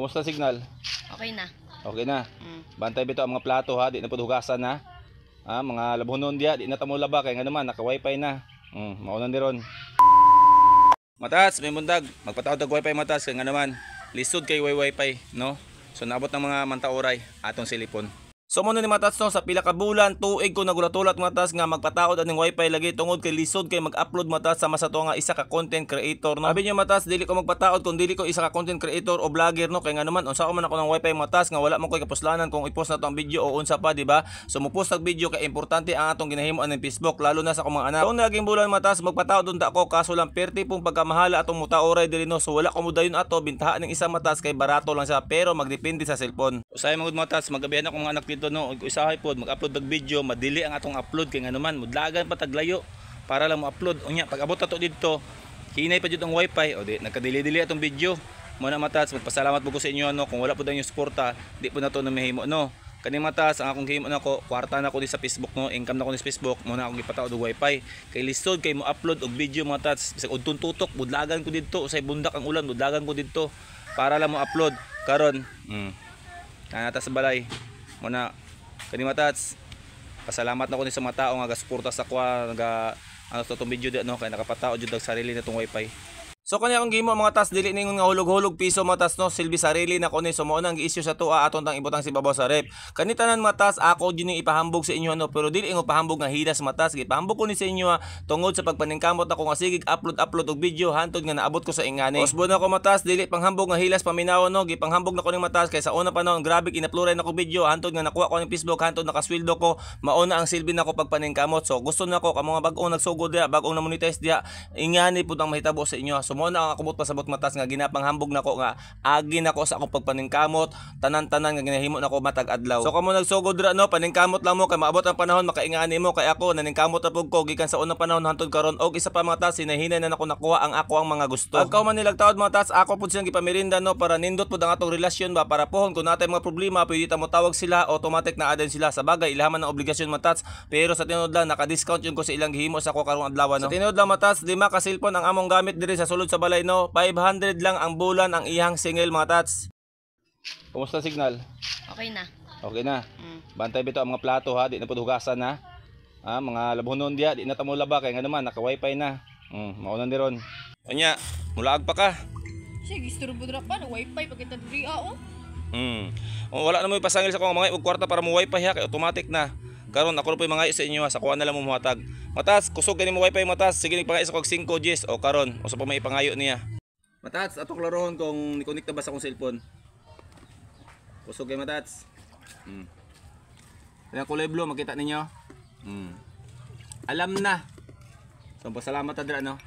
Kumusta signal? Okay na. Okay na. Mm. Bantay bitaw ang mga plato ha, di na pud hugasan na. Ah, mga labhonon diya, di na ta mo laba kay nga naman naka-wifi na. Mao na ni ron. Matas, may mundag. Magpataod og wifi, matas, kay nga naman lisod kay wifi, no? So naabot ng mga mantauray atong silipon. So mo ni matas no, sa pila ka bulan, tuig ko nagulatulat matas nga magpataod aning wifi lagi tungod kay lisod kay mag-upload matas sama sa to nga isa ka content creator, no. Abi niyo matas, dili ko magpataod kung dili ko isa ka content creator o vlogger, no, kay nga naman unsa man ako ng wifi matas nga wala man koy kapuslanan kung i-post na to ang video o unsa pa, di ba? So mo post og video kay importante ang atong ginahimo aning Facebook, lalo na sa akong mga anak. So naging bulan matas, magpataod unta ako, kaso lang perti pong pagkamahala atong mutaoray diri, no. So wala ko modayon ato bintahan ning isa matas kay barato lang siya pero magdepende sa cellphone. Usahay magud matas, magabihan ako mga anak dito, no, ug usahay pod mag-upload og video, madili ang atong upload kay nga naman mudlagan pa taglayo para lang mo-upload. Unya pag abot ato didto, hinay pa jud ang wifi o di nagkadili-dili atong video. Mo na matas, magpasalamat po ko sa inyo, no, kung wala po inyong suporta, di po nato na mahimo, no. Kani matas, ang akong gihimo nako, kwarta na ko di sa Facebook, no, income na ko ni sa Facebook, mo na akong gipataod og wifi. Kay lisod kay mo upload og video matas, bisag udtong tutok, budlagan ko didto, usay bundak ang ulan, budlagan ko didto para lang mo upload. Karon, nanata sa balay. Mo na kani matats, pasalamat na ko ni sa mga tao nga gasuporta sa kwa, naga ano sa tong video di, no, kay nakapatao jud og sarili na tong wifi. So kani akong gihimo mga tas, dili ningon nga hulog-hulog piso mga tas, no, silbi sarili na ko ni. So mao nang gi-issue sa tuwa, aton tang ibutang si babaw sa rep. Kani tanan mga tas, ako jud ning ipahambog sa inyo, no, pero dili ingon pahambog nga hilas matas, gipahambog ko ni sa inyo ha, tungod sa pagpaningkamot ako nga sige upload upload og video hantod nga naabot ko sa ingani. Usbon ako matas, dili panghambog nga hilas paminaw, no, gipanghambog na ko ning matas kay sa una pa noon grabe inuploadan nako video hantod nga nakuha ko ning Facebook, hantod nakasweldo ko, mao na ang silbi nako pagpaningkamot. So gusto nako kamo nga bag-ong nagsugod diha, bag-ong na monetize diha, ingani pud ang mahitabo sa inyo. So mo na ang akong pasabot matas nga ginapanghambog nako nga agi nako sa akong pagpaningkamot, tanan-tanan nga ginahimo nako matag adlaw. So kamo nagsugod ra, no, paningkamot lang mo kay maabot ang panahon makaingani mo, kay ako naningkamot na pud ko gikan sa unang panahon hantod karon. Og isa pa mga tas, hinahinay na nako nakuha ang ako ang mga gusto. Pagkaw man nilagtaod mga tas, ako pud siyang gipamirinda, no, para nindot pud ang atong relasyon ba, para pohon kung natay mga problema pwede ta mo tawag sila, automatic na aden sila. Sa bagay ilaman ang obligasyon matats, pero sa tinuod lang naka-discount yun ko sa ilang gihimo sa ako karong adlaw, no. Sa tinuod lang matats, lima ka cellphone ang among gamit diri sa sulod sa balay, no. 500 lang ang bulan ang iyang single mga tats. Kumusta signal? Okay na. Okay na. Mm. Bantay bitaw ang mga plato ha, di na pud hugasan na. Ah, mga labhonon diya, di na ta mo laba kay nga naman naka-wifi na. Mao na ni ron. Unya, mulaag pa ka. Sige, isturbo dra pa na wifi pag kita diri ah, oh. O, wala na mo ipasangil sa akong mga og kwarta para mo wifi ha, kay automatic na. Karon ako na po mga sa inyo ha, sa kuha na lang mo muhatag. Matas, kusog gani mo wifi matas, sige nagpangay sa kog 5 Gs o karon usa pa may ipangayo niya. Matats, ato klarohon kung ni-connect na ba sa akong cellphone. Kusog kay matats. Yung kulay blue makita ninyo. Alam na. So pasalamat ta dira, no.